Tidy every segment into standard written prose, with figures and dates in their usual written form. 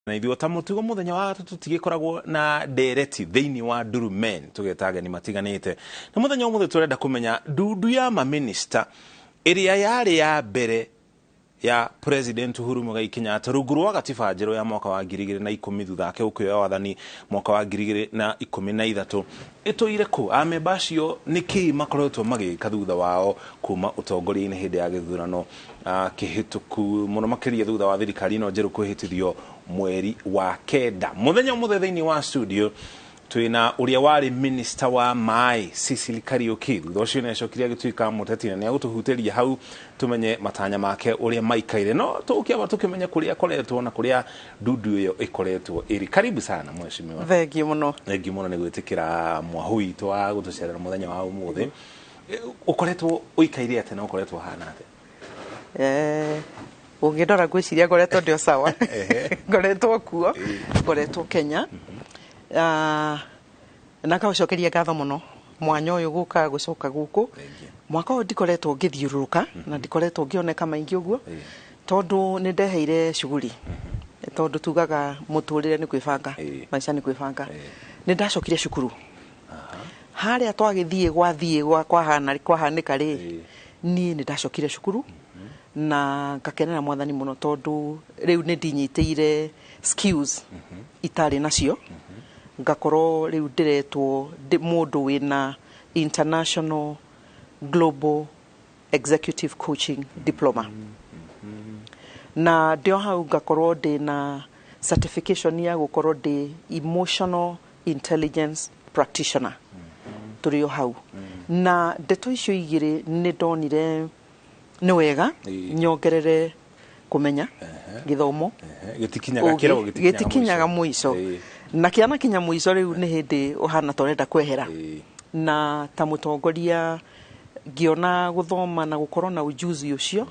Na ithuĩ ta mũtugo mũthenya wa gatatũ tũtigĩkoragwo na ndereti thĩinĩ wa Ndurumen, tũgeta ageni matiganĩte. Na mũthenya ũmũthĩ tũrenda kũmenya ndundu ya maminista ĩrĩa yarĩ ya mbere ya President Uhuru Muigai Kenyatta rungu rwa gatiba njerũ ya mwaka wa 2010 thutha wake gũkĩoya wathani mwaka wa 2013 ĩtũire kũ. Amemba acio nĩ kĩĩ makoretwo magĩka thutha wao kuma ũtongoria-inĩ hĩndĩ ya gĩthurano kĩhĩtũku, mũno makĩria thutha wa thirikari ĩno njerũ kwĩhĩtithio mweri wa 9. Mũthenya ũmũthĩ thĩinĩ wa studio twĩna ũrĩa warĩ minister wa maĩ Cecily Kariuki, thutha ũcio nĩ acokire agĩtuĩka mũteti na nĩ agũtũhutĩria hau tũmenye matanya make ũrĩa maikaire, no tũkĩamba tũkĩmenye kũrĩa akoretwo na kũrĩa ndundu ĩyo ĩkoretwo ĩrĩ. Karibu sana mheshimiwa. Thengiũ mũno. Thengiũ mũno nĩ gwĩtĩkĩra mwahu witũ wa gũtũcerera mũthenya wa ũmũthĩ. Ũkoretwo ũikaire atĩa na ũkoretwo ũhana atĩa? Ũngĩndora ngwĩciria ngoretwo ndĩ o sawa. Ngoretwo kuo, ngoretwo Kenya. Na ngagũcokeria ngatho mũno mwanya ũyũ gũka gũcoka gũkũ. Mwaka ũyũ ndikoretwo ngĩthiũrũrũka na ndikoretwo ngĩoneka maingĩ ũguo tondũ nĩ ndeheire shughuli, tondũ tugaga mũtũrĩre nĩ kwĩbanga, maica nĩ kwĩbanga. Nĩ ndacokire cukuru harĩa twagĩthiĩ gwathiĩ kwahanĩka rĩ, niĩ nĩ ndacokire cukuru na ngakenera mwathani mũno tondũ rĩu nĩ ndinyitĩire skills itarĩ nacio, ngakorwo rĩu ndĩretwo mũndũ wĩna international global executive coaching diploma, na ndĩ o hau ngakorwo ndĩna certification ya gũkorwo ndĩ emotional intelligence practitioner. Tũrĩ o hau na ndeto icio igĩrĩ nĩ ndonire nĩ wega nyongerere kũmenya gĩthomo. Gĩtikinyaga kĩrago, gĩtikinyaga mũico na kĩanakinya mũico rĩu nĩ hĩndĩ ũhana ta ũrenda kwehera. Na ta mũtongoria ngĩona gũthoma na gũkorwo na ujuzi ũcio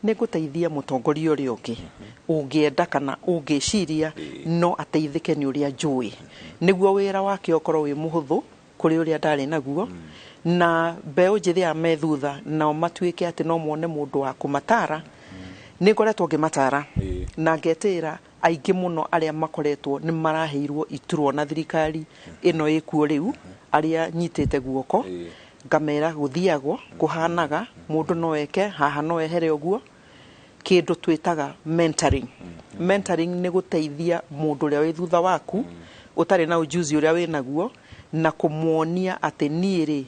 nĩ ngũteithia mũtongoria ũrĩa ũngĩ ũngĩenda kana ũngĩciria no ateithĩke nĩ ũrĩa njũĩ, nĩguo wĩra wake ũkorwo wĩ mũhũthũ kũrĩ ũrĩa ndarĩ naguo, na mbeũ njĩthĩ aya me thutha nao matuĩke atĩ no mone mũndũ wa kũmatara. Nĩ ngoretwo ngĩmatara na ngetĩra aingĩ mũno arĩa makoretwo nĩ maraheirwo iturwa na thirikari ĩno ĩkuo rĩu, arĩa nyitĩte guoko ngamera gũthiagwo kũhanaga mũndũ no eke haha no ehere ũguo, kĩndũ twĩtaga mentoring. Mentoring nĩ gũteithia mũndũ ũrĩa wĩ thutha waku ũtarĩ na ujuzi ũrĩa wĩ naguo na kũmuonia atĩ niĩ rĩ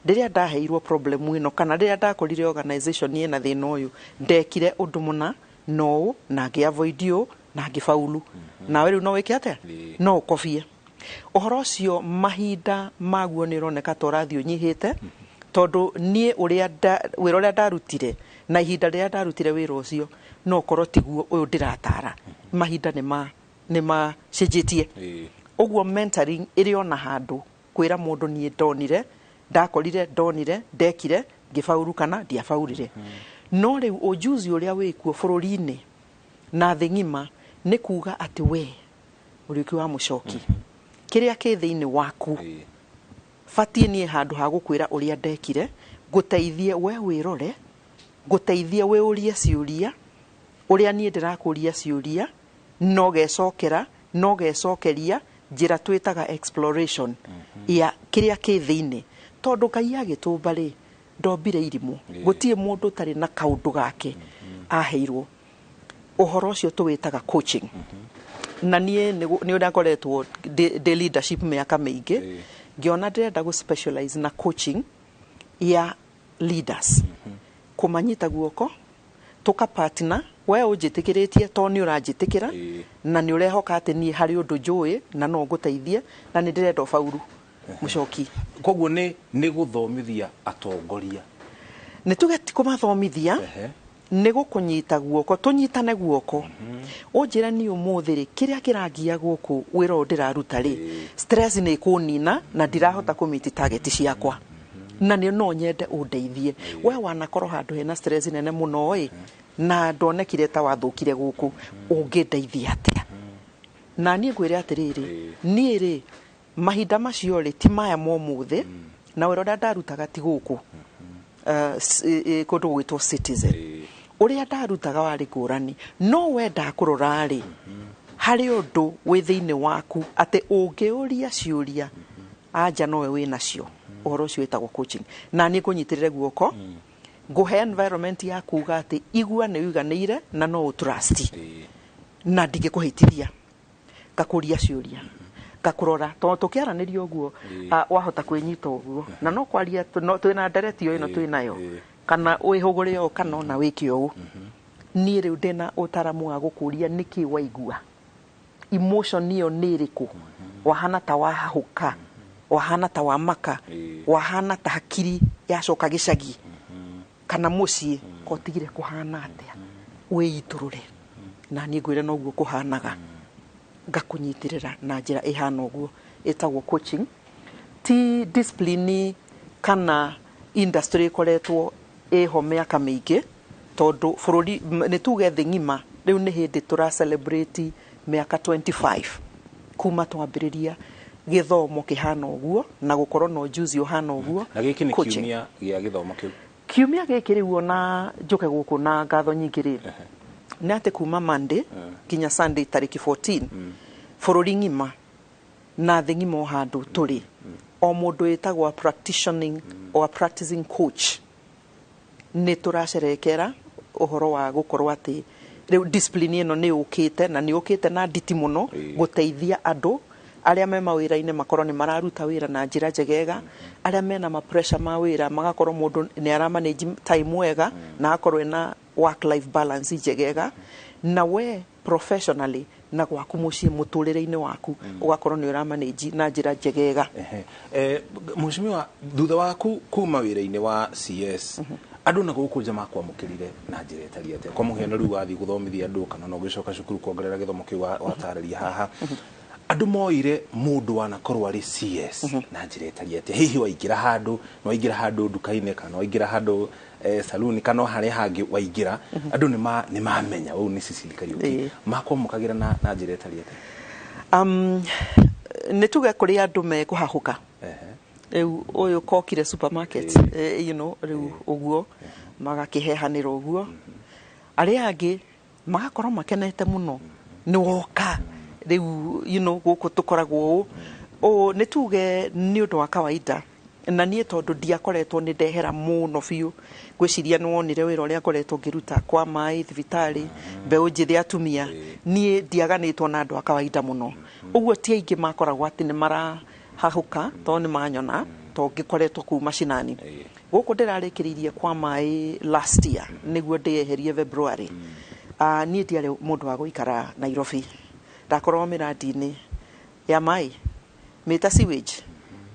rĩrĩa ndaheirwo problem ĩno kana rĩrĩa ndakorire organization ĩna thĩna ũyũ ndekire ũndũ mũna no ũũ na ngĩ avoid ũũ na ngĩfaulu, nawe rĩu no wĩke atĩa, no ũkobie ũhoro ũcio. Mahinda maguo nĩ ũroneka ta ũrathiĩ ũnyihĩte tondũ niĩ ũrĩa wĩra ũrĩa ndarutire na ihinda rĩrĩa ndarutire wĩra ũcio no ũkorwo tiguo ũyũ ndĩratara. Mahinda nĩ macenjetie, ũguo mentoring ĩrĩ ona handũ kwĩra mũndũ niĩ ndonire ndakorire ndonire ndekire ngĩbauru kana ndiabaurire. No rĩu ujuzi ũrĩa wĩkuo bũrũri-inĩ na thĩ ng'ima nĩ kuga atĩ we Mũriũki wa Mũcoki, kĩrĩa kĩ thĩinĩ waku batiĩ niĩ handũ ha gũkwĩra ũrĩa ndekire ngũteithie we wĩrore, ngũteithie wĩũrie ciũria ũrĩa niĩ ndĩrakũria ciũria no gecokera no gecokeria njĩra twĩtaga exploration ya kĩrĩa kĩ thĩinĩ, tondũ Ngai agĩtũmba rĩ ndombire irimũ, gũtirĩ mũndũ ũtarĩ na kaũndũ gake aheirwo. Ũhoro ũcio tũwĩtaga coaching. Na niĩ nĩ ũrĩa ngoretwo ndĩ leadership mĩaka mĩingĩ, ngĩona ndĩrenda gũ specialize na coaching ya leaders, kũmanyita guoko tũka partner. We ũnjĩtĩkĩrĩtie to nĩ ũranjĩtĩkĩra na nĩ ũrehoka atĩ niĩ harĩ ũndũ njũĩ na no ngũteithie na nĩ ndĩrenda ũbauru Mũcoki. Koguo nĩ gũthomithia atongoria? Nĩ tuge ti kũmathomithia, nĩ gũkũnyita guoko, tũnyitane guoko, ũnjĩre niĩ ũmũthĩ rĩ kĩrĩa kĩrangia gũkũ wĩra ũyũ ndĩraruta rĩ, stress nĩ ĩkũnina na ndirahota kũmiti target ciakwa na nĩ no nyende ũndeithie. We wanakorwo handũ hena stress nene mũno ĩ na ndonekire ta wathũkire gũkũ, ũngĩndeithia atĩa? Na niĩ ngwĩre atĩrĩrĩ, niĩ rĩ mahinda macio rĩ ti maya ma ũmũthĩ na wĩra ũrĩa ndarutaga ti gũkũ kũndũ gwĩtwo Citizen, ũrĩa ndarutaga warĩ ngũrani, no we ndakũrora rĩ Harĩ ũndũ wĩ thĩinĩ waku atĩ ũngĩũria ciũria anja nowe wĩ nacio. Ũhoro ũcio wĩtagwo coaching. Na niĩ ngũnyitĩrĩre guoko, ngũhe environment ya kuga atĩ igua nĩ ũiganĩire na no ũtrust, na ndingĩkũhĩtithia. Ngakũria ciũria, ngakũrora, tondũ tũkĩaranĩria ũguo, wahota kwĩnyita ũguo na no kwaria twĩna ndereti o ĩno twĩnayo, kana wĩhũgũre ũũ kana ona wĩke ũũ. Niĩ rĩu ndĩna ũtaramu wa gũkũria nĩkĩ waigua emotion ĩyo nĩ ĩrĩkũ, wahana ta wahahũka, wahana ta wamaka, wahana ta hakiri yacoka gĩcagi kana mũciĩ, kotigire kũhana atĩa, wĩitũrũre na niĩ ngwĩre noguo kũhanaga. Ngakũnyitĩrĩra na njĩra ĩhana ũguo, ĩtagwo coaching. Ti discipline kana industry ĩkoretwo ĩho mĩaka mĩingĩ, tondũ bũrũri nĩ tuge thĩ ng'ima rĩu nĩ hĩndĩ tũra celebrate mĩaka 25 kuma twambĩrĩria gĩthomo kĩhana ũguo na gũkorwo na ũjuzi ũhana ũguo. Na gĩkĩ nĩ Coaching. kiumia gĩa gĩthomo kĩu. Kiumia gĩkĩ rĩu ona njũke gũkũ na ngatho nyingĩ rĩ, nĩ atĩ kuma Monday nginya Sunday tarĩki 14, bũrũri ng'ima na thĩ ng'ima o handũ tũrĩ, o mũndũ wĩtagwo a practicing or a practicing coach nĩ tũracerekera ũhoro wa gũkorwo atĩ rĩu discipline ĩno nĩ yũkĩte, na nĩ yũkĩte na nditi mũno gũteithia andũ arĩa me mawĩra-inĩ makorwo nĩ mararuta wĩra na njĩra njegega, arĩa mena ma pressure ma wĩra magakorwo mũndũ nĩ ara manage time wega na akorwo ena work life balance njegega, na we professionally na gwaku mũciĩ mũtũrĩre-inĩ waku ũgakorwo nĩ ũra manage na njĩra njegega. Mheshimiwa, thutha waku kuma wĩra-inĩ wa CS, andũ na gũkũ nja makwamũkĩrire na njĩra ĩtariĩ atĩa? Kwa mũhiano rĩu wathiĩ gũthomithia andũ kana no ũgĩcoka cukuru kuongerera gĩthomo kĩu watarĩria haha, andũ moire mũndũ wanakorwo arĩ CS na njĩra ĩtariĩ atĩa? Hihi waingĩra handũ, nĩ waingĩra handũ nduka-inĩ kana waingĩra handũ saluni kana o harĩa hangĩ waingĩra, andũ nĩ mamenya ũyũ nĩ Cecily Kariuki, makwamũkagĩra na njĩra ĩtariĩ atĩa? Nĩ tuge kũrĩ andũ mekũhahũka rĩu ũyũ kokire supermarket, rĩu ũguo magakĩhehanĩra ũguo, arĩa angĩ magakorwo makenete mũno nĩ woka rĩu, gũkũ tũkoragwo ũũ ũũ. Nĩ tuge nĩ ũndũ wa kawaida, na niĩ tondũ ndiakoretwo nĩ ndehera mũno biũ, ngwĩciria nĩ wonire wĩra ũrĩa ngoretwo ngĩruta kwa maĩ thibitarĩ, mbeũ njĩthĩ, atumia. Niĩ ndiaganĩtwo na andũ a kawaida mũno ũguo, ti aingĩ makoragwo atĩ nĩ marahahũka tondũ nĩ manyona, tondũ ngĩkoretwo kũu macinani. Gũkũ ndĩrarĩkĩrĩirie kwa maĩ last year nĩguo ndĩyeherie February. Niĩ ndiarĩ mũndũ wa gũikara Nairobi, ndakoragwo mĩrandi-inĩ ya maĩ mĩta sewage,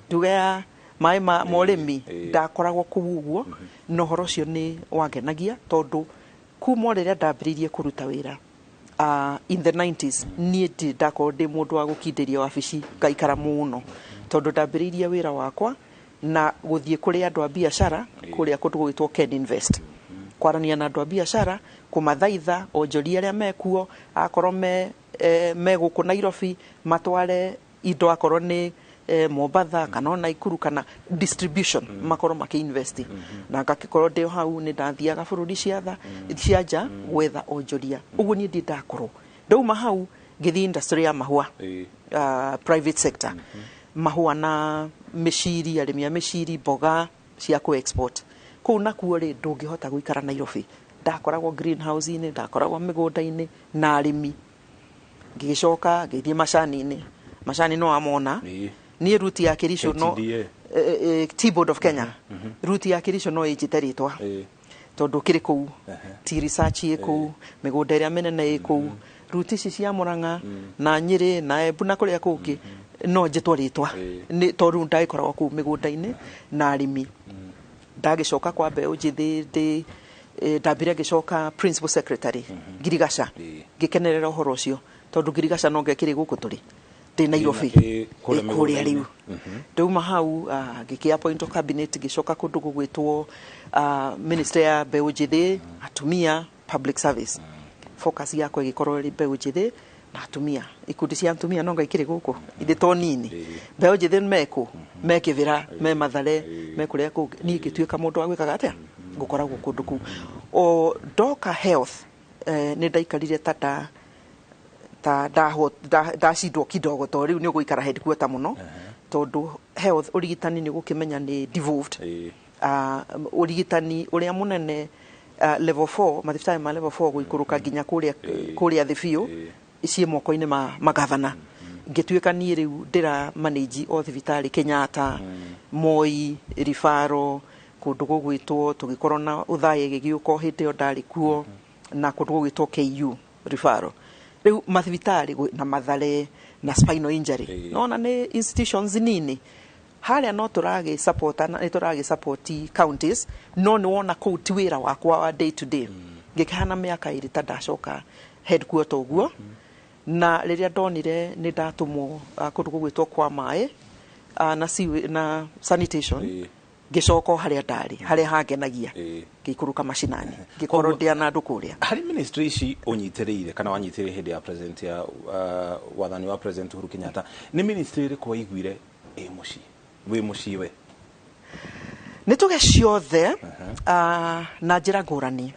nduge ya maĩ ma ũrĩmi. Ndakoragwo kũu ũguo, na ũhoro ũcio nĩ wangenagia tondũ kuma o rĩrĩa ndambĩrĩirie kũruta wĩra in the 90s, niĩ ndirĩ ndakorwo ndĩ mũndũ wa gũkindĩria wabici ngaikara mũno, tondũ ndambĩrĩirie wĩra wakwa na gũthiĩ kũrĩ andũ a biacara kũrĩa kũndũ gũgĩtwo Ken Invest, kwarania na andũ a biacara, kũmathaitha onjoria arĩa mekuo akorwo me gũkũ Nairobi matware indo akorwo nĩ Mombatha kana o Naikuru kana distribution, makorwo makĩinvest. Na ngakĩkorwo ndĩ o hau nĩ ndathiaga bũrũri ciatha cia nja gwetha onjoria ũguo. Niĩ ndĩ ndakorwo ndauma hau ngĩthiĩ industry ya mahũa, private sector, mahũa na mĩciri, arĩmi a mĩciri, mboga cia kũ export. Kũu nakuo rĩ, ndũngĩhota gũikara Nairobi, ndakoragwo greenhouse-inĩ, ndakoragwo mĩgũnda-inĩ na arĩmi. Ngĩgĩcoka ngĩthiĩ macani-inĩ. Macani no amona. Niĩ ruti ya Kericho no KTDA. Tea Board of Kenya, ruti ya Kericho no ĩnjĩte rĩtwa tondũ kĩrĩ kũu, tea research ĩ kũu, mĩgũnda ĩrĩa mĩnene ĩ kũu, ruti ici cia Murang'a na Nyĩrĩ na Embu na kũrĩa kũngĩ no njĩtwo rĩtwa nĩ tondũ ndagĩkoragwo kũu mĩgũnda-inĩ na arĩmi. Ndagĩcoka kwa mbeũ njĩthĩ ndĩ ndambire ngĩcoka principal secretary Ngirigaca. Ngĩkenerera ũhoro ũcio tondũ Ngirigaca no ngekĩrĩ gũkũ tũrĩ ndĩ Nairobi. Kũrĩa Ĩ, kũrĩa mĩgũnda-inĩ. Rĩu ndauma hau, ngĩkĩ appoint cabinet, ngĩcoka kũndũ gũgwĩtwo ministry ya mbeũ njĩthĩ, atumia, public service. Focus yakwa ĩgĩkorwo ĩrĩ mbeũ njĩthĩ na atumia, ikundi cia atumia no ngaikĩrĩ gũkũ ithe to nini. Mbeũ njĩthĩ mekũ me Kĩbĩra, me Mathare, me kũrĩa kũngĩ. Niĩ ngĩtuĩka mũndũ wa gwĩkaga atĩa, ngũkoragwo kũndũ kũu. O ndoka health, nĩ ndaikarire ta Ta ndacindwo kidogo to rĩu nĩ ũgũikara headquarter mũno, tondũ health, ũrigitani, nĩ ũgũkĩmenya nĩ devolved. Ũrigitani ũrĩa mũnene, level 4, mathibitarĩ ma level 4 gũikũrũka nginya kũrĩa kũrĩa thĩ biũ, ciĩ moko-inĩ ma magavana. Ngĩtuĩka niĩ rĩu ndĩra manage o thibitarĩ Kenyatta, Moi, Referral, kũndũ gũgwĩtwo tũgĩkorwo na ũthaya ĩgĩgĩũka o hĩndĩ ĩyo ndarĩ kuo, na kũndũ gũgwĩtwo KU Referral. Rĩu mathibitarĩ na Mathare na spinal injury, nona nĩ institutions nini harĩa, no tũragĩ support, nĩ tũragĩ support counties, no nĩ wona kũu ti wĩra wakwa wa day to day. Ngĩkĩhana mĩaka 2 ta ndacoka headquarter ũguo, na rĩrĩa ndonire nĩ ndatũmwo kũndũ gũgwĩtwo kwa maĩ na, na sanitation, ngĩcoka o harĩa ndarĩ, harĩa hangenagia, ngĩikũrũka macinani, ngĩkorwo ndĩ na andũ kũrĩa. Harĩ ministry ici ũnyitĩrĩire kana wanyitĩrĩire hĩndĩ ya president ya wathani wa President Uhuru Kenyatta, nĩ ministry ĩrĩkũ waiguire ĩ mũciĩ, wĩ mũciĩ we? Nĩ tuge ciothe, na njĩra ngũrani,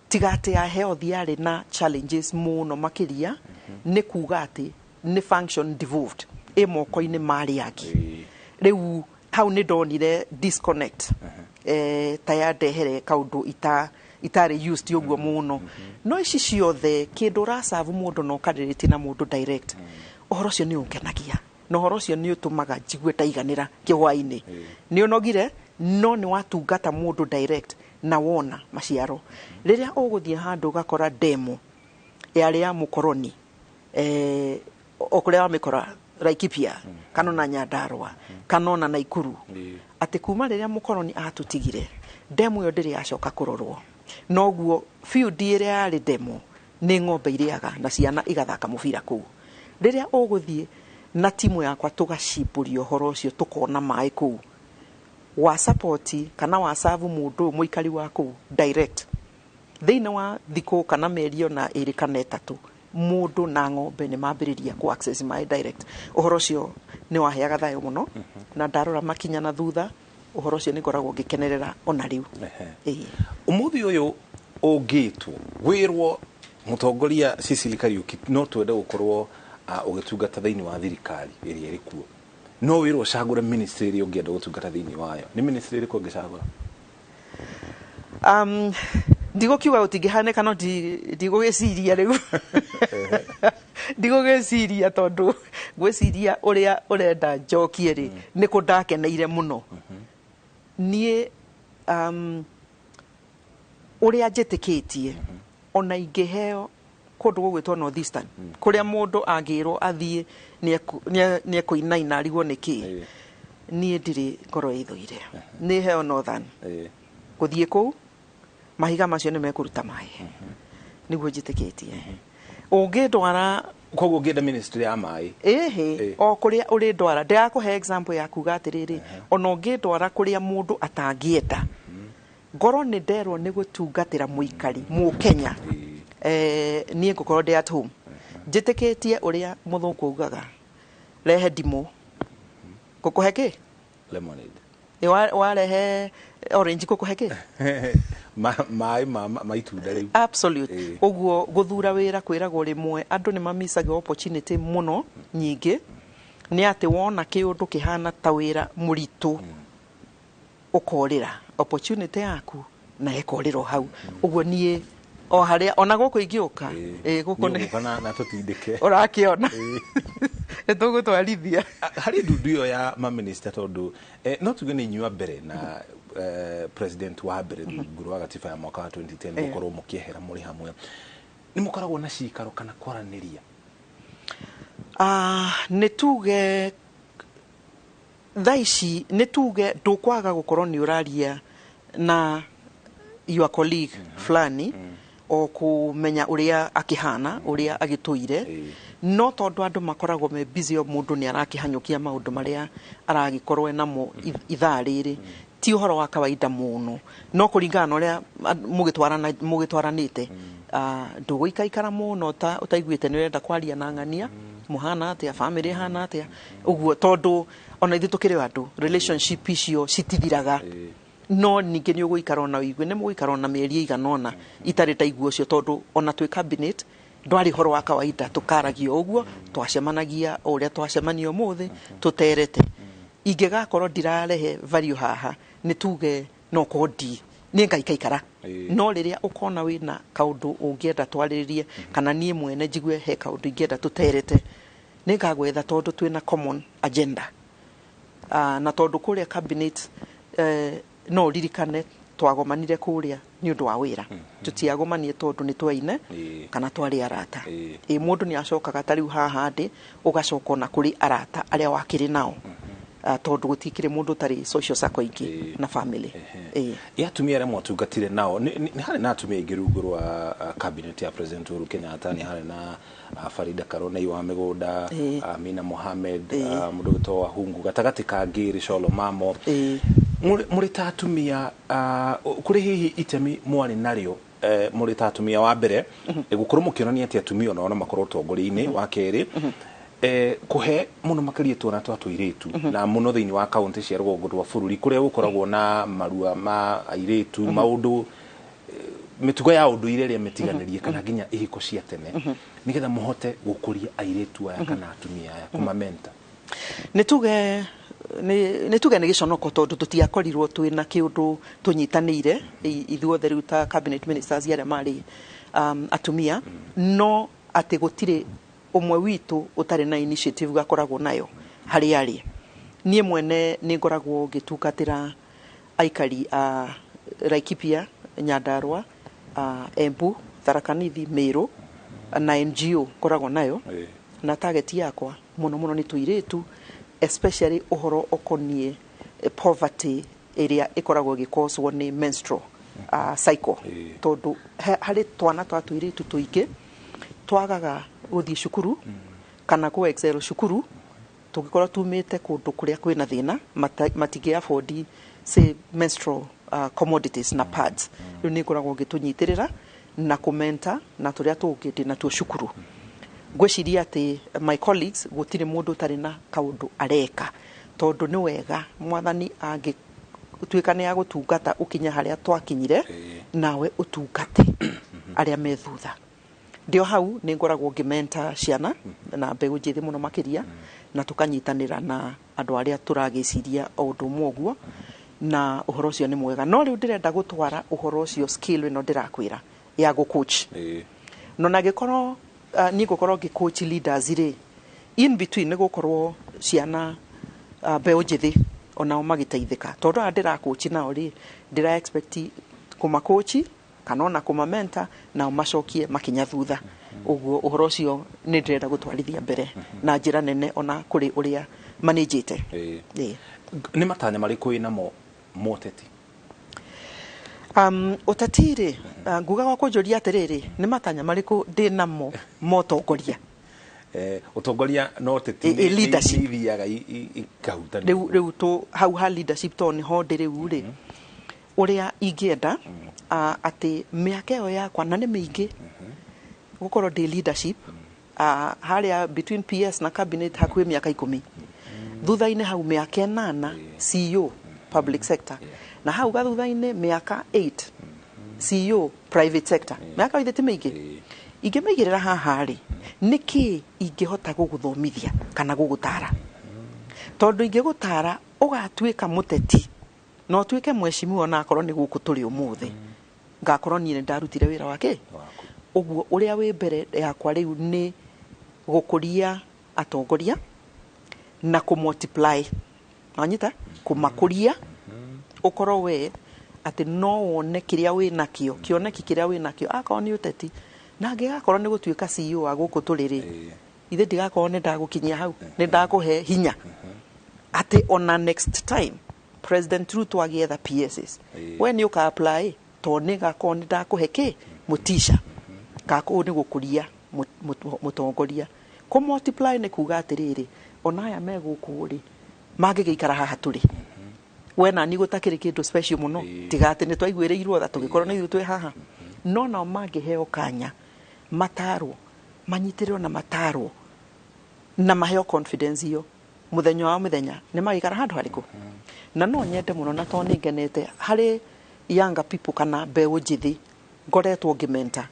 tiga atĩ ya health yarĩ na challenges mũno makĩria, nĩ kuga atĩ nĩ function devolved, ĩ moko-inĩ ma arĩa angĩ. Rĩu hau nĩ ndonire disconnect, ta yandehere kaũndũ itarĩ used ũguo mũno. No ici ciothe, kĩndũ ũracabu mũndũ na ũkarĩrĩtie na mũndũ direct, ũhoro ũcio nĩ ũngenagia, na ũhoro ũcio nĩ ũtũmaga njigue ndaiganĩra kĩhwainĩ. Nĩ ũnogire, no nĩ watungata mũndũ direct na wona maciaro. Rĩrĩa ũgũthiĩ handũ ũgakora demo yarĩ ya mũkoroni, o kũrĩa wamĩkora Laikipia, kana ona Nyandarua, kana ona Naikuru, atĩ kuma rĩrĩa mũkoroni atũtigire, demu ĩyo ndĩrĩ yacoka kũrorwo, noguo field ĩrĩa yarĩ demo nĩ ng'ombe irĩaga na ciana igathaka mũbira kũu. Rĩrĩa ũgũthiĩ na timu yakwa tũgacimbũria ũhoro ũcio, tũkona maĩ kũu, wa support kana wa serve mũndũ ũyũ mũikari wa kũu direct, thĩinĩ wa thikũ kana mĩeri ona 2 kana 3, mũndũ na ng'ombe nĩ mambĩrĩria ku access maĩ direct. Ũhoro ũcio nĩ waheaga thayũ mũno, na ndarora makinya na thutha, ũhoro ũcio nĩ ngoragwo ngĩkenerera ona rĩu. Ĩĩ. Umuthi ũyũ ũngĩtwo wĩrwo, mũtongoria Cecily Kariuki, no twende gũkorwo ũgĩtungata thĩinĩ wa thirikari ĩrĩa ĩrĩ kuo, no wĩrwo ũcagũre ministry ĩrĩa ũngĩenda gũtungata thĩinĩ wayo, nĩ ministry ĩrĩkũ ũngĩcagũra? Ndigũkiuga gũtingĩhanĩka, no ndigũgĩciria rĩu, ndigũgĩciria, tondũ ngwĩciria ũrĩa ũrenda njokie rĩ, nĩ kũ ndakeneire mũno niĩ, ũrĩa njĩtĩkĩtie, ona ingĩheo kũndũ gũgwĩtwo North Eastern, kũrĩa mũndũ angĩrwo athiĩ nĩ ekũinaina arigwo nĩ kĩ, niĩ ndirĩ ngoro ĩthũire. Nĩ heo Northern, gũthiĩ kũu mahiga macio nĩ mekũruta maĩ, nĩguo njĩtĩkĩtie. Ũngĩndwara Koguo ũngĩenda ministry ya maĩ? Ĩhĩ. O kũrĩa ũrĩndwara. Ndĩrakũhe example ya kuga atĩrĩrĩ, ona ũngĩndwara kũrĩa mũndũ atangĩenda, ngorwo nĩ nderwo nĩ gũtungatĩra mũikari mũkenya, niĩ ngũkorwo ndĩ at home. Njĩtĩkĩtie ũrĩa mũthũngũ augaga, rehe ndimũ ngũkũhe kĩ? Lemonade. Ĩ, warehe orange ngũkũhe kĩ? Maĩ ma itunda rĩu. Absolute. Ũguo gũthura wĩra kwĩragwo rĩmwe andũ nĩ mamicaga opportunity mũno nyingĩ, nĩ atĩ wona kĩũndũ kĩhana ta wĩra mũritũ, ũkorĩra opportunity yaku na ĩkorĩra o hau. Ũguo niĩ o harĩa ona gũkũ ingĩũka, gũkũ nĩ Nĩ na tũtindĩke. Ũrakĩona nĩ tũgũtwarithia. Harĩ ndundu ĩyo ya maminista, tondũ no tuge nĩ inyua mbere na president wa mbere rungu rwa gatiba ya mwaka wa 2010 gũkorwo mũkĩehera mũrĩ hamwe, nĩ mũkoragwo na cikaro kana kwaranĩria? Ah, nĩ tuge thaa ici, nĩ tuge ndũkwaga gũkorwo nĩ ũraria na your colleague fulani, o kũmenya ũrĩa akĩhana, ũrĩa agĩtũire. No tondũ andũ makoragwo me busy, o mũndũ nĩ arakĩhanyũkia maũndũ marĩa aragĩkorwo enamo ithaa rĩrĩ, ti ũhoro wa kawaida mũno, no kũringana na ũrĩa mũgĩtwaranĩte, ndũgũikaikara mũno ta ũtaiguĩte nĩ ũrenda kwaria na ng'ania, mũhana atĩa, family ĩhana atĩa, ũguo, tondũ ona ithuĩ tũkĩrĩ o andũ, relationship icio citithiraga. No ningĩ nĩ ũgũikara ona ũigue nĩ mũgũikara ona mĩeri ĩigana ũna itarĩ ndaigua ũcio, tondũ ona twĩ cabinet Ndwarĩ ũhoro wa kawaida tũkaragia ũguo, twacemanagia o ũrĩa twacemania ũmũthĩ tũterete. Ingĩgakorwo ndirarehe value haha, nĩ tuge no korwo ndi nĩ ngaikaikara. No rĩrĩa ũkona wĩna kaũndũ ũngĩenda twarĩrĩrie, kana niĩ mwene njigue he kaũndũ ingĩenda tũterete, nĩ ngagwetha tondũ twĩna common agenda. Na tondũ kũrĩa cabinet, no ũririkane twagomanire kũrĩa nĩ ũndũ wa wĩra. Tũtiagomanie tondũ nĩ twaine kana twarĩ arata. Ĩ mũndũ nĩ acokaga ta rĩu haha ndĩ, ũgacoka ona kũrĩ arata arĩa wakĩrĩ nao, tondũ gũtikĩrĩ mũndũ ũtarĩ social circle ingĩ na family. Ĩ atumia arĩa mwatungatire nao, nĩ harĩ na atumia aingĩ rungu rwa cabinet ya President Uhuru Kenyatta. Nĩ harĩ na Farida Karonei wa Mĩgũnda, Amina Mohamed, mũndũ wĩtwo Wahungu, gatagatĩ ka Ngĩrĩ Colo Mamo. Mũrĩ ta atumia, kũrĩ hihi itemi mwarĩ narĩo, mũrĩ ta atumia, wa mbere gũkorwo mũkĩonania atĩ atumia onao no makorwo ũtongoria-inĩ, wa kerĩ kũhe mũno makĩria twana twa tũirĩtu, na mũno thĩinĩ wa kaunti cia rũgongo rwa bũrũri kũrĩa gũkoragwo na marua ma airĩtu, maũndũ mĩtugo ya ũndũire ĩrĩa mĩtiganĩrie kana nginya ihiko cia tene, nĩgetha mũhote gũkũria airĩtu aya kana atumia aya, kũmamenta? Nĩ tuge nĩ gĩconoko tondũ tũtiakorirwo twĩna kĩũndũ tũnyitanĩire ithuothe rĩu ta cabinet ministers arĩa marĩ atumia, no atĩ gũtirĩ ũmwe witũ ũtarĩ na initiative gakoragwo nayo harĩa arĩ. Niĩ mwene nĩ ngoragwo ngĩtungatĩra aikari a Laikipia, Nyandarua, Embu, Tharaka Nithi, Meru na NGO ngoragwo nayo. Na target yakwa mũno mũno nĩ tũirĩtu, especially ũhoro ũkoniĩ poverty ĩrĩa ĩkoragwo ĩgĩkoswo nĩ menstrual cycle, tondũ harĩ twana twa tũirĩtu tũingĩ twagaga gũthiĩ cukuru kana kũ excel cukuru tũngĩkorwo tumĩte kũndũ kũrĩa kwĩna thĩna, matingĩ afford, say, menstrual commodities na pads. Rĩu nĩ ngoragwo ngĩtũnyitĩrĩra na kũmenta na tũrĩa tũngĩ ndĩ natuo cukuru. Ngwĩciria atĩ my colleagues, gũtirĩ mũndũ ũtarĩ na kaũndũ areka, tondũ nĩ wega mwathani angĩtuĩka nĩ agũtungata ũkinye harĩa twakinyire, nawe ũtungate arĩa me thutha. Ndio hau nĩ ngoragwo ngĩmenta ciana na mbeũ njĩthĩ mũno makĩria, na tũkanyitanĩra na andũ arĩa tũragĩciria o ũndũ ũmwe ũguo, na ũhoro ũcio nĩ mwega. No rĩu ndĩrenda gũtwara ũhoro ũcio skill ĩno ndĩrakwĩra ya gũ-coach, no na gĩkorwo niĩ ngũkorwo ngĩ-coach leaders rĩ, in between nĩ gũkorwo ciana, mbeũ njĩthĩ onao magĩteithĩka, tondũ aya ndĩra-coach nao rĩ, ndĩra expect kũma-coach kana ona kũma-mentor nao macokie makinya thutha. Ũguo ũhoro ũcio nĩ ndĩrenda gũtwarithia mbere na njĩra nene ona kũrĩ ũrĩa manĩnjĩte. Ĩĩ. Nĩ matanya marĩkũ wĩ namo moteti? Ũteti rĩ, nguga gwa kũnjũria atĩrĩrĩ, nĩ matanya marĩkũ ndĩ namo motongoria? Ũtongoria no ũteti Leadership. nĩ ithiaga ikahutania. Rĩu tũ hau ha leadership, tondũ nĩho ndĩ rĩu rĩ, ũrĩa ingĩenda atĩ mĩaka ĩyo yakwa, na nĩ mĩingĩ gũkorwo ndĩ leadership, harĩa between PS na cabinet hakuhĩ mĩaka 10, thutha-inĩ hau mĩaka 8 CEO public sector, na hau gathutha-inĩ mĩaka 8 CEO private sector. Mĩaka ithe ti mĩingĩ. Ingĩmĩigĩrĩra haha rĩ, nĩkĩ ingĩhota gũgũthomithia kana gũgũtara? Tondũ ingĩgũtara ũgatuĩka mũteti na ũtuĩke mheshimiwa, ona akorwo nĩ gũkũ tũrĩ ũmũthĩ, ngakorwo niĩ nĩ ndarutire wĩra wake. Waku. Ũguo ũrĩa wĩ mbere yakwa rĩu nĩ gũkũria atongoria na kũ-multiply, wanyita, kũmakũria, ũkorwo we atĩ no wone kĩrĩa wĩ nakĩo, kĩoneki kĩrĩa wĩ nakĩo, akorwo nĩ ũteti, na angĩgakorwo nĩ gũtuĩka CEO wa gũkũ tũrĩ rĩ, ithe ndigakorwo nĩ ndagũkinyia hau, nĩ ndakũhe hinya atĩ ona next time President Ruto agĩetha PSs, we nĩ ũka apply, tondũ nĩ ngakorwo nĩ ndakũhe kĩ mũtisha ngakũũ nĩ gũkũria mũtongoria. Kũ multiply nĩ kuga atĩrĩrĩ, ona aya me gũkũ rĩ, mangĩgĩikara haha tũrĩ we na ni gũtakĩrĩ kĩndũ special mũno, tiga atĩ nĩ twaiguĩrĩirwo tha tũgĩkorwo nĩ ithuĩ twĩ haha, no nao mangĩheo kanya, matarwo, manyitĩrĩrwo na matarwo na maheo confidence iyo, mũthenya wa mũthenya nĩ magĩikara handũ harĩkũ. Na no nyende mũno, na tondũ nĩ ngenete harĩ younger people kana mbeũ njĩthĩ ngoretwo ngĩmenta.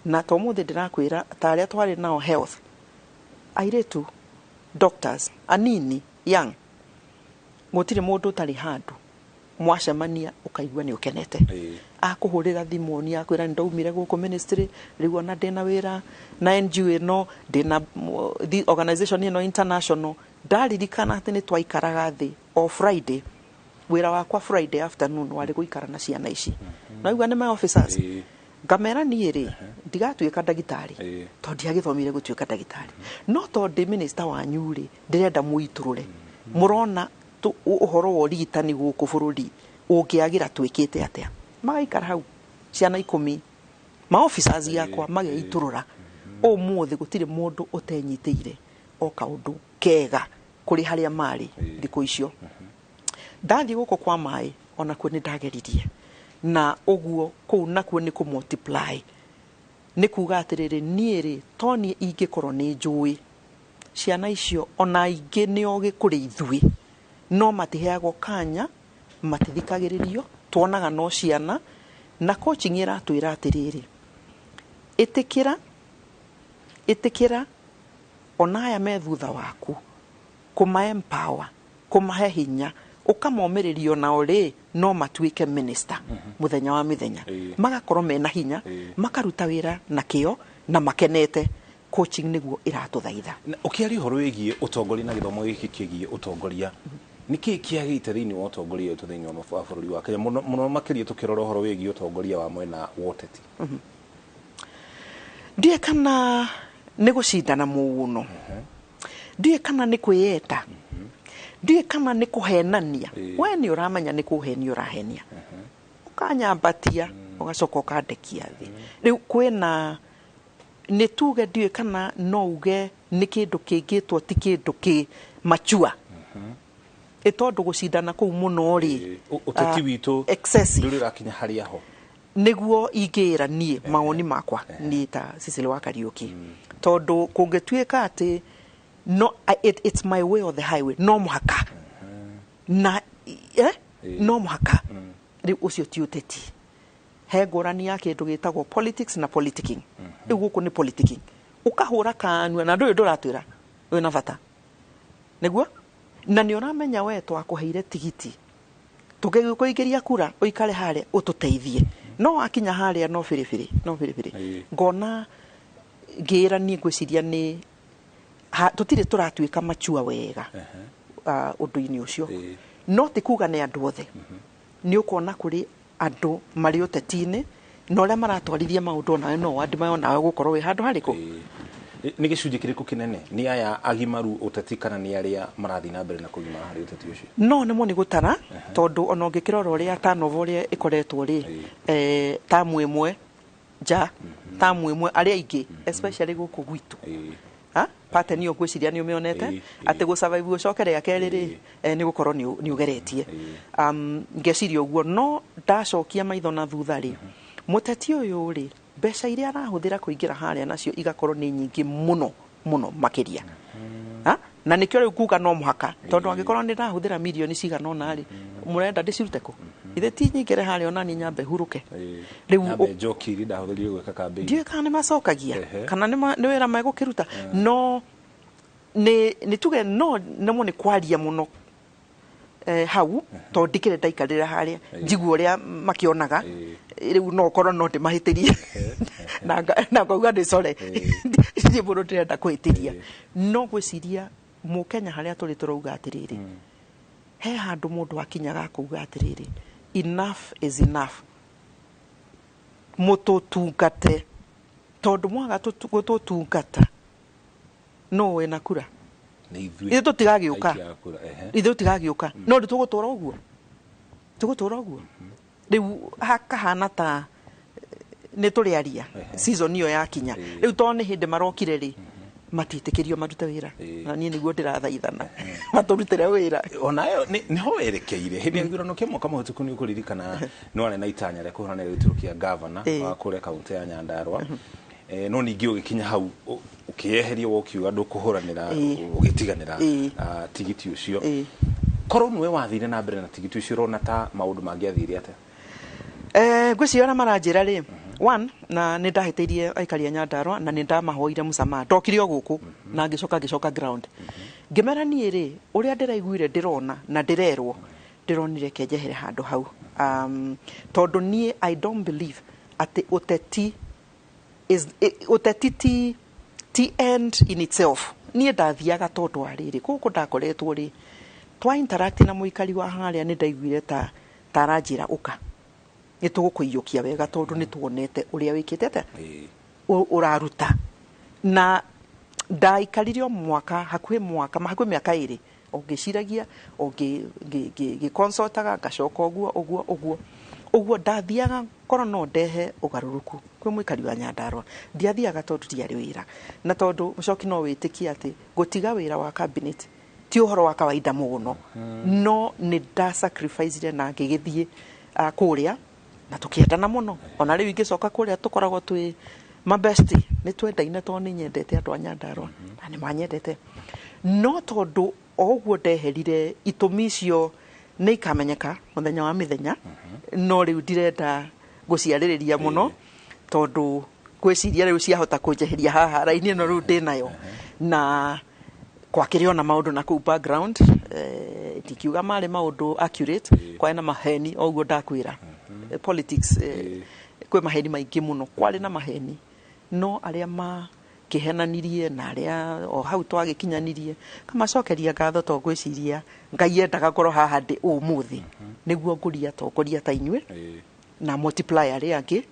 Na to mũthĩ ndĩrakwĩra ta arĩa twarĩ nao health, airĩtu doctors anini young, gũtirĩ mũndũ ũtarĩ handũ mwacemania ũkaigua nĩ ũkenete. Akũhũrĩra thimũ nĩ akwĩra nĩ ndaumire gũkũ ministry, rĩu ona ndĩna wĩra na NGO ĩno, ndĩna the organization ĩno international. Ndaririkana atĩ nĩ twaikaraga thĩ o Friday, wĩra wakwa Friday afternoon warĩ gũikara na ciana ici, naigua nĩ my officers, ngamera niĩ rĩ ndigatuĩka ndagĩtarĩ tondũ ndiagĩthomire gũtuĩka ndagĩtarĩ, no tondũ ndĩ minister wanyu rĩ, ndĩrenda mũitũrũre mũrona ũhoro wa ũrigitani gũkũ bũrũri ũngĩagĩra twĩkĩte atĩa. Magaikara hau ciana 10, ma officers yakwa mageitũrũra. Ũmũthĩ gũtirĩ mũndũ ũtenyitĩire o kaũndũ kega kũrĩ harĩa marĩ thikũ icio. Ndathiĩ gũkũ kwa maĩ, onakuo nĩ ndageririe na ũguo, kũu nakuo nĩ kũ multiply, nĩ kuga atĩrĩrĩ, niĩ rĩ to niĩ ingĩkorwo nĩ njũĩ ciana icio ona ingĩ nĩ ogĩ kũrĩ ithuĩ, no matiheagwo kanya, matithikagĩrĩrio, tuonaga no ciana. Na coaching ĩratwĩra atĩrĩrĩ, ĩtĩkĩra, ĩtĩkĩra ona aya me thutha waku, kũma empower, kũmahe hinya, ũkamomĩrĩria onao rĩ no matuĩke minister mũthenya wa mĩthenya, magakorwo mena hinya, makaruta wĩra na kĩo na makenete. Coaching nĩguo ĩratũthaitha. Na ũkĩaria ũhoro wĩgiĩ ũtongoria na gĩthomo gĩkĩ kĩgiĩ ũtongoria, nĩ kĩĩ kĩagĩte thĩinĩ wa ũtongoria witũ thĩinĩ wa bũrũri wa Kenya, mũno mũno makĩria tũkĩrora ũhoro wĩgiĩ ũtongoria wa mwena wa ũteti? Ndiũĩ kana nĩ gũcindana mũno, ndiũĩ kana nĩ kwĩyenda, ndiũĩ kana nĩ kũhenania. We nĩ ũramenya nĩ kũhenia ũrahenia, ũkanyambatia ũgacoka ũkandekia thĩ. Rĩu kwĩna nĩ tuge, ndiũĩ kana no uge nĩ kĩndũ kĩngĩtwo ti kĩndũ kĩ machua, ĩ tondũ gũcindana kũu mũno rĩ, Ũteti witũ excessive. Ndũrĩ ũrakinya harĩa ho. Nĩguo ingĩra niĩ mawoni makwa niĩ ta Cecily wa Kariũki, tondũ kũngĩtuĩka atĩ no it's my way or the highway, no mũhaka na no mũhaka rĩu ũcio ti ũteti. He ngũrani ya kĩndũ gĩtagwo politics na politicking. Rĩu gũkũ nĩ politicking, ũkahũra kanua na ndũyũ ndũratwĩra wĩna bata nĩguo, na nĩ ũramenya we twakũheire tigiti tũgĩkũingĩria kura ũikare harĩa ũtũteithie, no wakinya harĩa no biribiri, no biribiri. Ngona ngĩra niĩ ngwĩciria nĩ tũtirĩ tũratuĩka machua wega ũndũ-inĩ ũcio. No ti kuga nĩ andũ othe, nĩ ũkuona kũrĩ andũ marĩ ũteti-inĩ na ũrĩa maratwarithia maũndũ, onawe no wandĩ onawe gũkorwo wĩ handũ harĩkũ. Nĩ gĩcunjĩ kĩrĩkũ kĩnene, nĩ aya agimaru ũteti kana nĩ arĩa marathiĩ na mbere na kũgimara harĩ ũteti ũcio? No nĩmo nĩ gũtara, tondũ ona ũngĩkĩrora ũrĩa turnover ũrĩa ĩkoretwo rĩ, tamu ĩmwe nja, tamu ĩmwe arĩa aingĩ, especially gũkũ gwitũ. Ha pattern ĩyo ngwĩciria nĩ ũmĩonete, atĩ gũ survive gũcoke rĩa kerĩ rĩ, nĩ gũkorwo nĩ ũgeretie. Ngeciria ũguo, no ndacokia maitho na thutha rĩ, mũteti ũyũ rĩ, mbeca iria arahũthĩra kũingĩra harĩa nacio igakorwo nĩ nyingĩ mũno mũno makĩria. Ha? Na nĩkĩo rĩu kuga no mũhaka, tondũ angĩkorwo nĩ ndahũthĩra mirioni cigana ũna rĩ, mũrenda ndĩcirute kũ? Ithe ti nyingĩre harĩa ona niĩ nyambe hurũke. Rĩu Nyambe njoki iria ndahũthĩrire gwĩka campaign. Ndiũĩ kana nĩ macokagia kana nĩ wĩra megũkĩruta, no nĩ tuge no nĩmo nĩ kwaria mũno hau, tondũ ndikĩrĩ ndaikarĩra harĩa njigua ũrĩa makĩonaga. Rĩu no ũkorwo no ndĩmahĩtĩrie na ngauga ndĩ sorry, ndirĩ mũndũ ndĩrenda kũhĩtĩria, no ngwĩciria mũkenya harĩa tũrĩ tũrauga atĩrĩrĩ, he handũ mũndũ akinyaga akauga atĩrĩrĩ, enough is enough, mũtũtungate, tondũ mwaga gũtũtungata no wĩna kura. Nĩ ithuĩ. Ithuĩ tũtigagĩũka. Aikia a kura, ehe. Ithuĩ tũtigagĩũka, no ndĩ tũgũtũra ũguo, tũgũtũra ũguo. Rĩu hakahana ta nĩ tũrĩaria season ĩyo yakinya. Rĩu tondũ nĩ hĩndĩ marokire rĩ, matiĩtĩkĩrio marute wĩra, na niĩ nĩguo ndĩrathaithana matũrutĩre wĩra. Onayo nĩho werekeire hĩndĩ ya gĩthurano kĩa mwaka mũhĩtũku. Nĩ ũkũririkana nĩ warĩ na itanya rĩa kũhũranĩra gĩturwa kĩa gavana wa kũrĩa kaunti ya Nyandarua. No ningĩ ũgĩkinya hau ũkĩyeheria, ũkiuga ndũkũhũranĩra, ũgĩtiganĩra tigiti ũcio. Korwo nĩwe wathire na mbere na tigiti ũcio, ũrona ta maũndũ mangĩathire atĩa? Ngwĩciria ũrĩa maranjĩra rĩ, One, na nĩ ndahĩtĩirie aikari a Nyandarua na nĩ ndamahoire mũsamaha. Ndokire o gũkũ na ngĩcoka ground. Ngĩmera niĩ rĩ, ũrĩa ndĩraiguire ndĩrona na ndĩrerwo, ndĩronire kenjehere handũ hau. Tondũ niĩ I don't believe atĩ ũteti is ũteti ti end in itself. Niĩ ndathiaga tondũ wa rĩrĩ, gũkũ ndakoretwo rĩ, twa interact na mũikari wa harĩa nĩ ndaiguire ta aranjĩra ũka, nĩ tũgũkũiyũkia wega tondũ nĩ tuonete ũrĩa wĩkĩte atĩa, ũraruta. Na ndaikarire o mwaka, hakuhĩ mwaka, hakuhĩ mĩaka 2, o ngĩciragia, o ngĩconsultaga, ngacoka ũguo, ũguo, ũguo. Ũguo ndathiaga korwo no ndehe ũgarũrũku kwĩ mũikari wa Nyandarua. Ndiathiaga tondũ ndiarĩ wĩra. Na tondũ mũcoki no wĩtĩkie atĩ gũtiga wĩra wa cabinet ti ũhoro wa kawaida mũno. No nĩ ndasacrificire na ngĩgĩthiĩ kũrĩa na tũkĩendana mũno. Ona rĩu ingĩcoka kũrĩa tũkoragwo twĩ mabesti, nĩ twendaine tondũ nĩ nyendete andũ a Nyandarua na nĩ manyendete. No tondũ o ũguo ndeherire itũmi icio nĩ ikamenyeka mũthenya wa mĩthenya, no rĩu ndirenda gũciarĩrĩria mũno tondũ ngwĩciria rĩu ciahota kũnjeheria haha raini ĩno rĩu ndĩnayo. Na kwakĩrĩ ona maũndũ na kũu background, ndikiuga marĩ maũndũ accurate, kwarĩ na maheni o ũguo ndakwĩra. Politics, kwĩ maheni maingĩ mũno, kwarĩ na maheni, no arĩa makĩhenanirie na arĩa o hau twagĩkinyanirie kamacokeria ngatho tondũ ngwĩciria Ngai endaga ngorwo haha ndĩ ũmũthĩ nĩguo ngũria atongoria ta inyuĩ na multiply arĩa angĩ,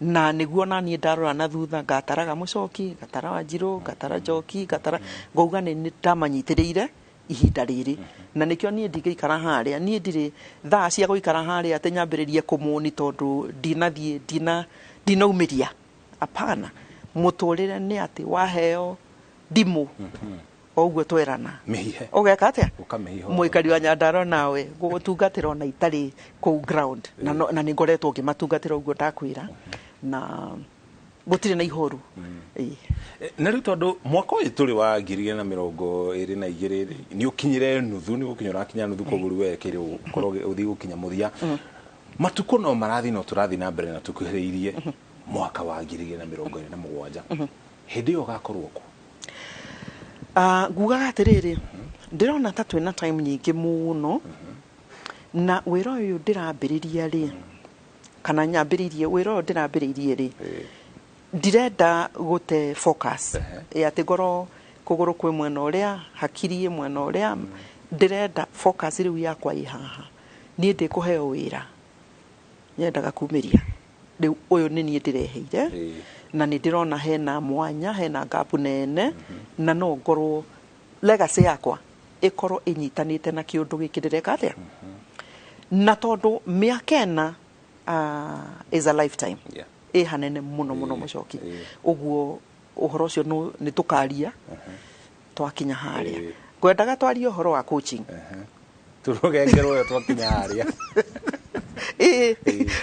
na nĩguo na niĩ ndarora na thutha ngataraga mũcoki, ngatara Wanjirũ, ngatara Njoki, ngatara ngauga nĩ ndamanyitĩrĩire ihinda rĩrĩ. Na nĩkĩo niĩ ndingĩikara harĩa, niĩ ndirĩ thaa cia gũikara harĩa atĩ nyambĩrĩrie kũmũni tondũ ndinathiĩ, ndinaumĩria. Hapana, mũtũrĩre nĩ atĩ waheo ndimũ o ũguo twerana. Mĩhihe. Ũgeka atĩa? Ũkamĩhiha. Mũikari wa Nyandarua nawe gũgũtungatĩra ona itarĩ kũu ground. Na na nĩ ngoretwo ngĩmatungatĩra ũguo ndakwĩra. Na gũtirĩ na ihoru. Na rĩu tondũ mwaka ũyũ tũrĩ wa 2022 rĩ, nĩ ũkinyire nuthu, nĩ gũkinya ũrakinya nuthu, koguo rĩu wekĩrĩ ũkorwo ũthiĩ gũkinya mũthia. Matukũ no marathiĩ, no tũrathiĩ na mbere na tũkuhĩrĩirie mwaka wa 2027. Hĩndĩ ĩyo ũgakorwo kũ? Ngugaga atĩrĩrĩ, ndĩrona ta twĩna time nyingĩ mũno, na wĩra ũyũ ndĩrambĩrĩria rĩ, kana nyambĩrĩirie wĩra ũyũ ndĩrambĩrĩirie rĩ, ndirenda gũte focus. Atĩ ngorwo kũgũrũ kwĩ mwena ũrĩa, hakiri ĩ mwena ũrĩa, ndĩrenda focus rĩu yakwa ĩ haha. Niĩ ndĩkũheo wĩra, nyendaga kumĩria. Rĩu ũyũ nĩ niĩ ndĩreheire, na nĩ ndĩrona hena mwanya, hena gap nene, na no ngorwo legacy yakwa ĩkorwo ĩnyitanĩte na kĩũndũ gĩkĩ ndĩreka atĩa. Na tondũ mĩaka ĩna, is a lifetime. Ĩ hanene mũno mũno mũcoki. Ũguo ũhoro ũcio nĩ tũkaria twakinya harĩa. Ngwendaga twarie ũhoro wa coaching. Tũrũgengerwo ũyũ twakinya harĩa.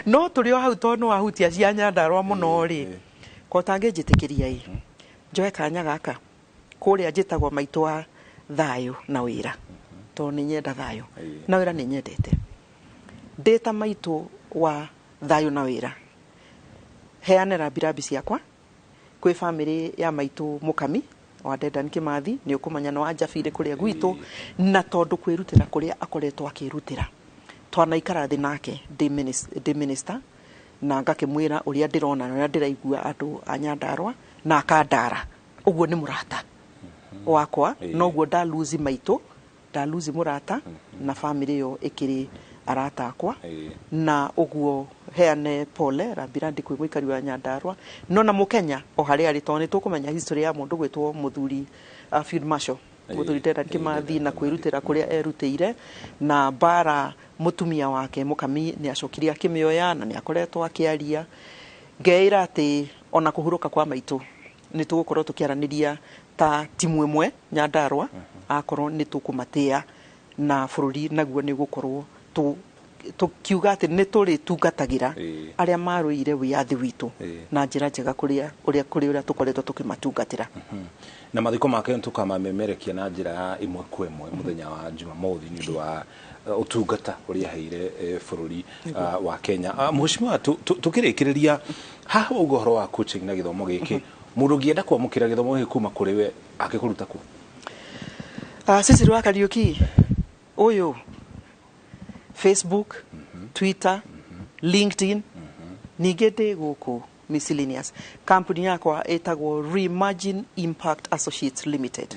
No tũrĩ o hau tondũ nĩ wahutia cia Nyandarua mũno rĩ. Ko ũtangĩnjĩtĩkĩria ĩ, njoe kanya gaka kũrĩa njĩtagwo maitũ wa thayũ na wĩra, tondũ nĩ nyenda thayũ na wĩra nĩ nyendete. Ndĩ ta maitũ wa thayũ na wĩra, heane rambirambi ciakwa kwĩ bamĩrĩ ya maitũ Mũkami wa Dedan Kimathi, nĩ ũkũmenya nĩ wa Njabirĩ kũrĩa gwitũ, na tondũ kwĩrutĩra kũrĩa akoretwo akĩrutĩra, twanaikara thĩ nake ndĩ minister, na ngakĩmwĩra ũrĩa ndĩrona na ũrĩa ndĩraigua andũ a Nyandarua, na akandara. Ũguo nĩ mũrata wakwa, noguo ndaluzi maitũ, ndaluzi mũrata, na bamĩrĩ ĩyo ĩkĩrĩ arata akwa. Na ũguo heane pole rambirambi kwĩ mũikari wa Nyandarua, no na mũkenya o harĩa arĩ, tondũ nĩ tũkũmenya history ya mũndũ gwĩtwo mũthuri, Field Marshal mũthuri Dedan Kimathi, na kwĩrutĩra kũrĩa erutĩire, na mbara mũtumia wake Mũkami nĩ acokire akĩmĩoya na nĩ akoretwo akĩaria. Ngeĩra atĩ ona kũhurũka kwa maitũ nĩ tũgũkorwo tũkĩaranĩria ta timu ĩmwe Nyandarua, akorwo nĩ tũkũmatĩa na bũrũri naguo nĩ ũgũkorwo Tũkiuga atĩ nĩ tũrĩtungatagĩra arĩa marũire wĩyathi witũ na njĩra njega kũrĩa ũrĩa kũrĩ ũrĩa tũkoretwo tũkĩmatungatĩra. Na mathiko make nĩtũkamamemerekia na njĩra ya ĩmwe kwa ĩmwe mũthenya wa Jumamothi nĩ ũndũ wa ũtungata ũrĩa aheire bũrũri wa Kenya. Mheshimiwa, tũkĩrĩkĩrĩria haha ũguo ũhoro wa coaching na gĩthomo gĩkĩ, mũndũ ũngĩenda kwamũkĩra gĩthomo gĩkĩ kuma kũrĩ we angĩkũruta kũ? Cecily wa Kariuki ũyũ, Facebook, Twitter, LinkedIn, ningĩ ndĩ gũkũ miscellaneous. Company yakwa ĩtagwo Reimagine Impact Associates Limited.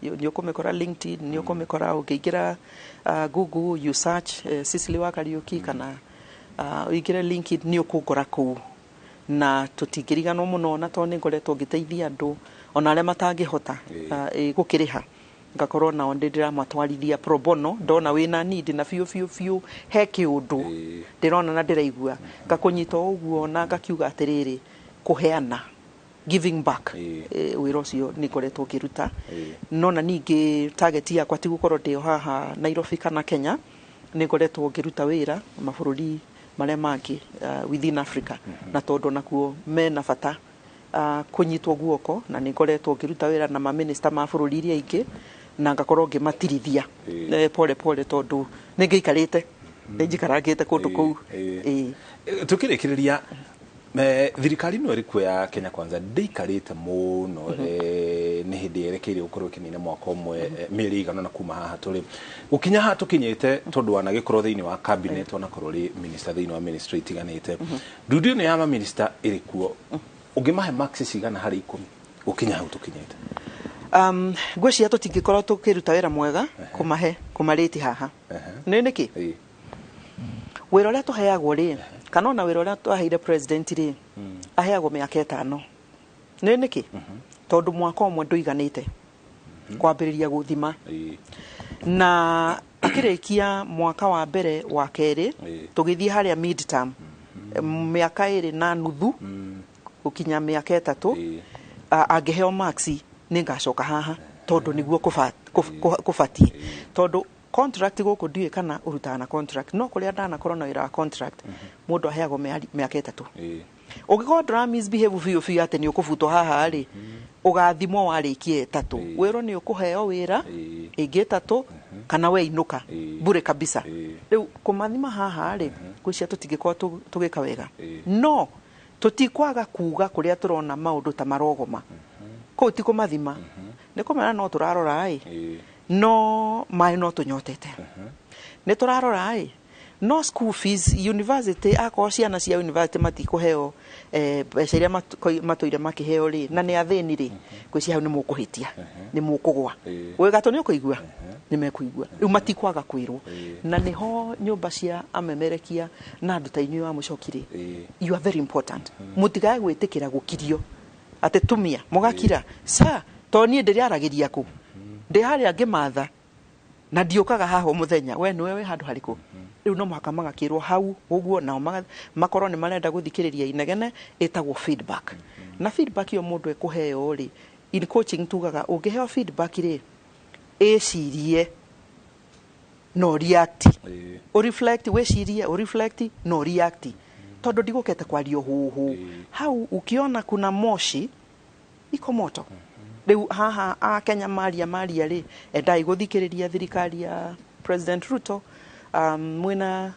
Nĩ ũkũmĩkora LinkedIn, nĩ ũkũmĩkora ũngĩingĩra Google, you search Cecily wa Kariuki kana ũingĩre LinkedIn, nĩ ũkũngora kũu. Na tũtingĩriganwo mũno, na tondũ nĩ ngoretwo ngĩteithia andũ ona arĩa matangĩhota gũkĩrĩha, ngakorwo nao ndĩ ndĩramatwarithia pro bono. Ndona wĩna need na biũ biũ biũ he kĩũndũ ndĩrona na ndĩraigua, ngakũnyita o ũguo na ngakiuga atĩrĩrĩ, kũheana, giving back. Wĩra ũcio nĩ ngoretwo ngĩruta. No na ningĩ target yakwa ti gũkorwo ndĩ o haha Nairobi kana Kenya. Nĩ ngoretwo ngĩruta wĩra mabũrũri marĩa mangĩ within Africa, na tondũ nakuo mena bata kũnyitwo guoko, na nĩ ngoretwo ngĩruta wĩra na maminista ma bũrũri iria ingĩ na ngakorwo ngĩmatirithia pole pole, tondũ nĩ ngĩikarĩte, nĩ njikarangĩte kũndũ kũu. Tukĩrĩkĩrĩria, thirikari ĩno ĩrĩ kuo ya Kenya Kwanza ndĩikarĩte mũno, nĩ hĩndĩ yerekeire gũkorwo ĩkĩnina mwaka ũmwe, mĩeri ĩigana na kuma haha tũrĩ gũkinya haha tũkinyĩte, tondũ wanagĩkorwo thĩinĩ wa cabinet, wanakorwo ũrĩ minister thĩinĩ wa ministry itiganĩte. Ndundu ĩno ya maminista ĩrĩ kuo, ũngĩmahe marks cigana harĩ 10 gũkinya hau tũkinyĩte? Ngwĩciria tũtingĩkorwo tũkĩruta wĩra mwega kũmahe kũmarĩti haha. Nĩ nĩkĩ? Wĩra ũrĩa tũheagwo rĩ, kana ona wĩra ũrĩa twaheire president rĩ, aheagwo mĩaka 5. Nĩ nĩkĩ? Tondũ mwaka ũmwe ndũiganĩte kwambĩrĩria gũthima. Na akĩrĩkia mwaka wa mbere, wa kerĩ, tũgĩthiĩ harĩa midterm, mĩaka 2.5 gũkinya mĩaka 3, angĩheo marks nĩ ngacoka haha, tondũ nĩguo kũbatiĩ, tondũ contract gũkũ ndiũĩ kana ũrutaga na contract, no kũrĩa ndanakorwo na wĩra wa contract, mũndũ aheagwo mĩaka 3. Ũngĩkorwo ndũra misbehave biũ biũ atĩ nĩ ũkũbutwo haha rĩ, ũgathimwo warĩkia 3. Wĩrwo nĩ ũkũheo wĩra ĩngĩ 3 kana we inũka bure kabisa. Rĩu kũmathima haha rĩ, ngwĩciria tũtingĩkorwo tũgĩka wega, no tũtikwaga kuga kũrĩa tũrona maũndũ ta marogoma. Kũu ti kũmathima, nĩ kũmera no tũrarora ĩ, no maĩ no tũnyotete, nĩ tũrarora ĩ, no school fees university, akorwo ciana cia university matikũheo mbeca iria matũire makĩheo rĩ, na nĩ athĩni rĩ, ngwĩciria hau nĩ mũkũhĩtia, nĩ mũkũgwa. Wĩ gatũ nĩ ũkũigua, nĩ mekũigua. Rĩu matikwaga kwĩrwo, na nĩho nyũmba cia amemerekia na andũ ta inyuĩ wa mũcoki rĩ, you are very important. Mũtigae gwĩtĩkĩra gũkirio atĩ tumia mũgakira sa, to niĩ ndĩrĩaragĩria kũ ndĩ harĩa ngĩmatha na ndiũkaga haha o mũthenya, we nĩwe wĩ handũ harĩkũ. Rĩu no mũhaka magakĩrwo hau ũguo, nao makorwo nĩ marenda gũthikĩrĩria inegene ĩtagwo feedback. Na feedback ĩyo mũndũ ekũheo rĩ, in coaching tugaga ũngĩheo feedback rĩ, ĩcirie no react, ũreflect, wĩcirie, ũreflect no react, tondũ ndigũkĩte kwaria ũhũhũ. Hau ukiona kuna moshi iko moto. Rĩu haha a Kenya maria maria rĩ, endai gũthikĩrĩria thirikari ya President Ruto, mwĩna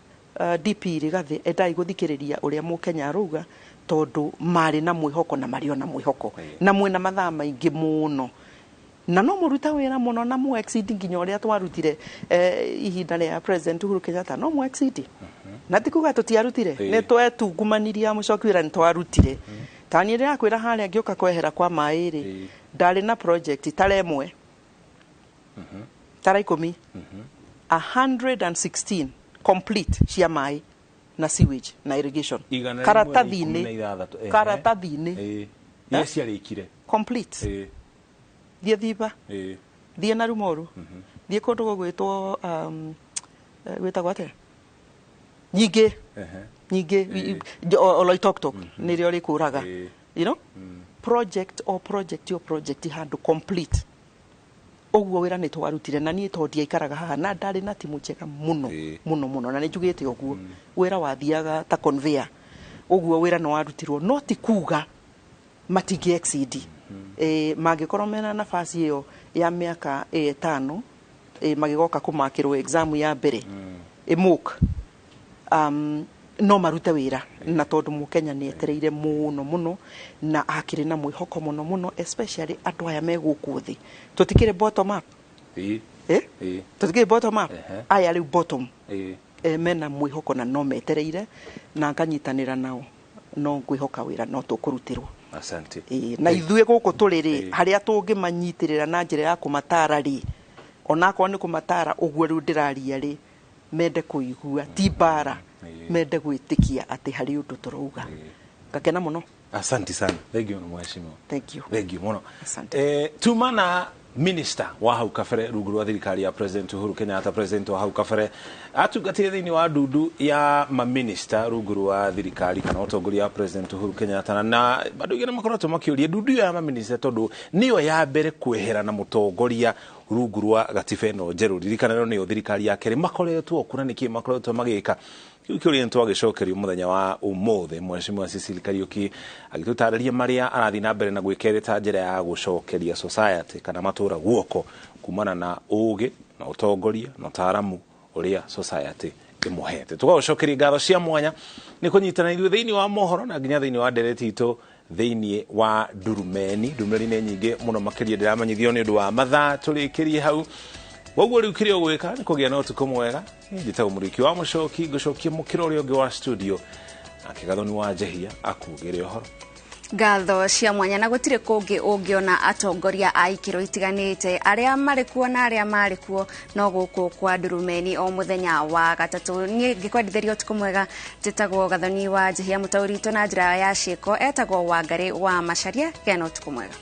DP Rigathi, endai gũthikĩrĩria ũrĩa mũkenya arauga, tondũ marĩ na mwĩhoko na marĩ ona mwĩhoko, na mwĩna mathaa maingĩ mũno na no mũrute wĩra mũno na mu exceed nginya ũrĩa twarutire ihinda rĩa President Uhuru Kenyatta. No mu exceed, na ti kuga tũtiarutire. Nĩ twetungumanirie mũcoki wĩra, nĩ twarutire. Ta niĩ ndĩrakwĩra harĩa ngĩũka kwehera kwa maĩ rĩ, ndarĩ na project tara ĩmwe tara 10, 116 complete cia maĩ na sewage na irrigation. Igana rĩmwe na ikũmi Karatathi-inĩ. na ithathatũ. Karatathi-inĩ. Iria ciarĩkire. Complete. Thiĩ Thiba, thiĩ na Rumoru, thiĩ kũndũ gũgwĩtwo gwĩtagwo atĩa, nyingĩ nyingĩ. Oloitoktok nĩrĩo rĩkũraga. Project o project o project handũ complete. Ũguo wĩra nĩ twarutire na niĩ to ndiaikaraga haha na ndarĩ na timu njega mũno mũno mũno, na nĩ njugĩte ũguo wĩra wathiaga ta conveyor, ũguo wĩra nĩ warutirwo, no ti kuga matingĩ exceed. Mangĩkorwo mena nafasi ĩyo ya mĩaka 5, magĩgoka kũmakĩrwo exam ya mbere ĩmũk, no marute wĩra, na tondũ mũkenya nĩ etereire mũno mũno na akĩrĩ na mwĩhoko mũno mũno, especially andũ aya me gũkũ thĩ. Tũtikĩrĩ bottom up? Tũtikĩrĩ bottom up? Aya rĩu bottom mena mwĩhoko na no metereire, na nganyitanĩra nao, no ngwĩhoka wĩra no tũkũrutĩrwo. Asante. Na ithuĩ gũkũ tũrĩ rĩ, harĩa tũngĩmanyitĩrĩra na njĩra ya kũmatara rĩ, onakorwo nĩ kũmatara ũguo rĩu ndĩraria rĩ, mende kũigua ti mbara, mende gwĩtĩkia atĩ harĩ ũndũ tũrauga. Ngakena mũno. Asante sana, thank you mheshimiwa. Thank you. Thank you mũno. Asante. Tuma na minister wa hau kabere rungu rwa thirikari ya President Uhuru Kenyatta, president wa hau kabere atungatire thĩinĩ wa ndundu ya maminista rungu rwa thirikari kana ũtongoria wa President Uhuru Kenyatta, na bado aingĩ nĩmakoretwo makĩũria ndundu ĩyo ya maminista tondũ nĩyo ya mbere kwehera na mũtongoria rungu rwa gatiba ĩno njerũ. Ririkana ĩno nĩyo thirikari ya kerĩ makoretwo kuo na nĩkĩ makoretwo magĩka. Kĩu kĩũria nĩtwagĩcokerio mũthenya wa ũmũthĩ, Mheshimiwa Cecily Kariuki agĩtũtarĩria marĩa arathiĩ na mbere na gwĩka ĩrĩ ta njĩra ya gũcokeria society kana matũra guoko kumana na ũgĩ na ũtongoria na ũtaaramu ũrĩa society ĩmũhete. Tũgagũcokeria ngatho cia mwanya nĩ kũnyitana ithuĩ thĩinĩ wa mohoro na nginya thĩinĩ wa ndereti itũ thĩinĩ wa Ndurumeni. Ndũmĩrĩri nĩ nyingĩ mũno makĩria ndĩramanyithio nĩ ũndũ wa mathaa tũrĩkĩrie hau. Koguo rĩu kĩrĩa ũgwĩka nĩ kũgĩa na ũtukũ mwega. Njĩtagwo Mũrĩki wa Mũcoki, ngũcokie mũkĩra ũrĩa ũngĩ wa studio nake Gathoni wa Njehia akugĩre ũhoro. Ngatho cia mwanya, na gũtirĩ kũngĩ ũngĩona atongoria a ikĩro itiganĩte arĩa marĩ kuo na arĩa marĩ kuo no gũkũ kwa Ndurumeni o mũthenya wa gatatũ. Niĩ ngĩkwendithĩria ũtukũ mwega, njĩtagwo Gathoni wa Njehia, mũtaũri witũ na njĩra ya ciĩko etagwo Wangarĩ wa Macharia. Gĩa na ũtukũ mwega.